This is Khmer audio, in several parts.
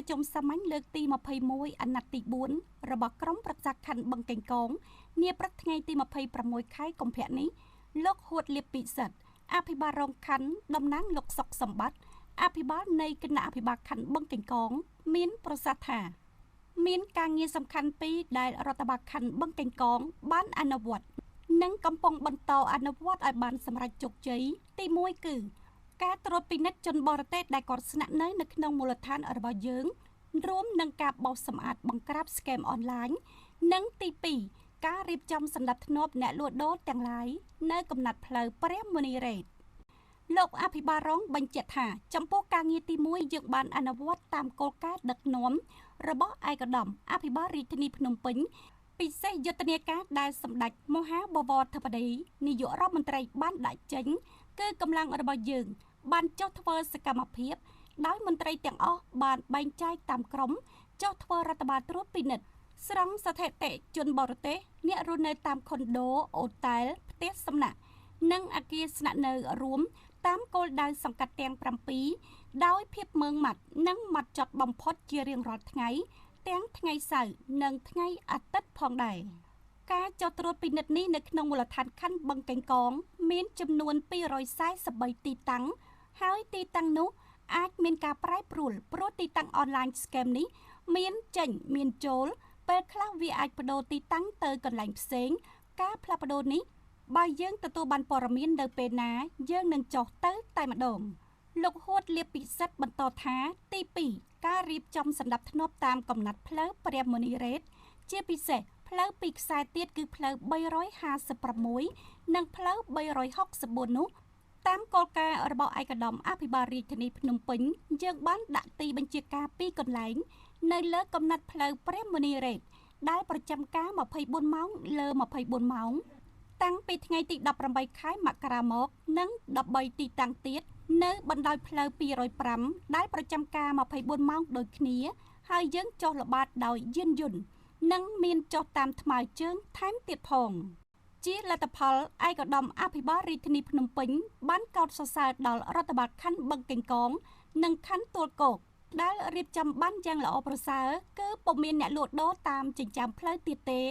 ប្រជុំសាមញ្ញលើកទី21អាណត្តិទី4របស់ក្រុមប្រឹក្សាខណ្ឌបឹងកេងកងនាព្រឹកថ្ងៃទី26ខែកុម្ភៈនេះលោកហួតលៀបពិសិដ្ឋអភិបាលរងខណ្ឌតំណាងលោកសុកសម្បត្តិអភិបាលនៃគណៈអភិបាលខណ្ឌបឹងកេងកងមានប្រសាសន៍ថាមានការងារសំខាន់ពីរដែលរដ្ឋបាលខណ្ឌបឹងកេងកងបានអនុវត្តនិងកំពុងបន្តអនុវត្តឲ្យបានសម្រេចជោគជ័យទី1គឺការត្រួតពិនិត្យជនបរទេសដែលគាត់ស្នាក់នៅក្នុងមូលដ្ឋានរបស់យើងរួមនឹងការបោសសម្អាតបង្ក្រាប scam អនឡាញនិងទី2ការរៀបចំសណ្ដាប់ធ្នាប់អ្នកលក់ដូរទាំងឡាយនៅកំណាត់ផ្លូវព្រះមុនីរ៉េតលោកអភិបាលរងបញ្ជាក់ថាចំពោះការងារទី1យើងបានអនុវត្តតាមគោលការណ៍ដឹកនាំរបស់ឯកឧត្តមអភិបាលរាជធានីភ្នំពេញពិសេសយុទ្ធនាការដែលសម្ដេចមហាបវរធិបតីនាយករដ្ឋមន្ត្រីបានដាក់ចេញគឺកម្លាំងរបស់យើងបានចុះធ្វើសកម្មភាពដោយមន្ត្រីទាំងអស់បានបែងចែកតាមក្រុមចុះធ្វើរដ្ឋបាលត្រួតពិនិត្យស្រង់ស្ថិតិជនបរទេសអ្នករស់នៅតាមខុនដូអូតែលផ្ទះសំណាក់និងអគារស្នាក់នៅរួមតាមគោលដៅសង្កាត់ទាំង7ដោយភាពម៉ឺងម៉ាត់និងម៉ាត់ចត់បំផុតជារៀងរាល់ថ្ងៃទាំងថ្ងៃសៅរ៍និងថ្ងៃអាទិត្យផងដែរការចុះត្រួតពិនិត្យនេះនៅក្នុងមូលដ្ឋានខណ្ឌបឹងកេងកងមានចំនួន243ទីតាំងហើយទីតាំងនោះអាចមានការប្រែប្រួលព្រោះទីតាំងអនឡាញ scam នេះមានចេញមានចូលពេលខ្លះវាអាចប្ដូរទីតាំងទៅកន្លែងផ្សេងការផ្លាស់ប្ដូរនេះបើយើងទទួលបានព័ត៌មាននៅពេលណាយើងនឹងចុះទៅតែម្ដងលោកហួតលៀបពិសិដ្ឋបន្តថាទី2ការរៀបចំសណ្ដាប់ធ្នាប់តាមកំណត់ផ្លូវព្រះមុនីរ៉េតជាពិសេសផ្លូវពីរខ្សែទៀតគឺផ្លូវ356និងផ្លូវ364នោះតាមគោលការណ៍របស់ឯកឧត្តមអភិបាលរាជធានីភ្នំពេញយើងបានដាក់ទីបញ្ជាការពីរកន្លែងនៅលើកំណត់ផ្លូវព្រះមុនីរ៉េតដែលប្រចាំការ24ម៉ោងលើ24ម៉ោងតាំងពីថ្ងៃទី18ខែមករាមកនិង13ទីតាំងទៀតនៅបណ្ដោយផ្លូវ205ដែលប្រចាំការ24ម៉ោងដូចគ្នាហើយយើងចុះល្បាតដោយយានយន្តនិងមានចុះតាមថ្មើរជើងថែមទៀតផងជាលទ្ធផលឯកឧត្តមអភិបាលរាជធានីភ្នំពេញបានកោតសរសើរដល់រដ្ឋបាលខណ្ឌបឹងកេងកងនិងខណ្ឌទួលគោកដែលរៀបចំបានយ៉ាងល្អប្រសើរគឺពុំមានអ្នកលក់ដូរតាមចិញ្ចើមផ្លូវទៀតទេ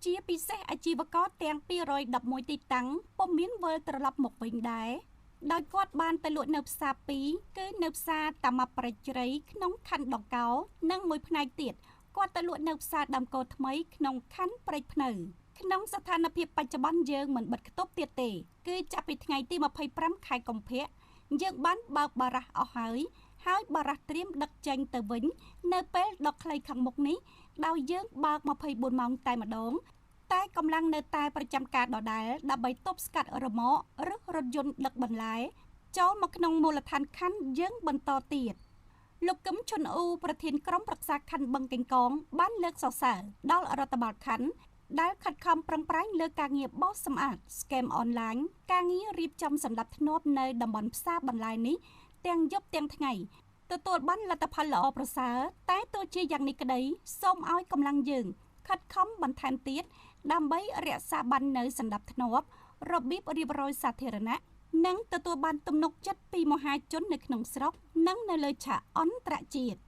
ជាពិសេសអាជីវករទាំង211ទីតាំងពុំមានវិលត្រឡប់មកវិញដែរដោយគាត់បានទៅលក់នៅផ្សារ2គឺនៅផ្សារតាម៉ាប់ប្រជ្រៃក្នុងខណ្ឌដង្កោនិងមួយផ្នែកទៀតគាត់ទៅលក់នៅផ្សារដើមកោថ្មីក្នុងខណ្ឌព្រែកភ្នៅក្នុងស្ថានភាពបច្ចុប្បន្នយើងមិនបិទខ្ទប់ទៀតទេគឺចាប់ពីថ្ងៃទី25ខែកុម្ភៈយើងបានបើកបារ៉ាស់អស់ហើយហើយបារ៉ាស់ត្រៀមដឹកចេញទៅវិញនៅពេលដ៏ខ្លីខាងមុខនេះដោយយើងបើក24ម៉ោងតែម្ដងតែកម្លាំងនៅតែប្រចាំការដដែលដើម្បីទប់ស្កាត់រមាក់ឬរថយន្តដឹកបន្លែចូលមកក្នុងមូលដ្ឋានខណ្ឌយើងបន្តទៀតលោកកឹមឈុនអ៊ូប្រធានក្រុមប្រឹក្សាខណ្ឌបឹងកេងកងបានលើកសរសើរដល់រដ្ឋបាលខណ្ឌដែលខិតខំប្រឹងប្រែងលើការងារបោសសម្អាត scam អនឡាញការងាររៀបចំសណ្ដាប់ធ្នាប់នៅតំបន់ផ្សារបន្លែនេះទាំងយប់ទាំងថ្ងៃទទួលបានលទ្ធផលល្អប្រសើរតែទោះជាយ៉ាងនេះក្តីសូមឲ្យកម្លាំងយើងខិតខំបន្ថែមទៀតដើម្បីរក្សាបាននូវសណ្ដាប់ធ្នាប់របៀបរៀបរយសាធារណៈនិងទទួលបានទំនុកចិត្តពីមហាជននៅក្នុងស្រុកនិងនៅលើឆាកអន្តរជាតិ។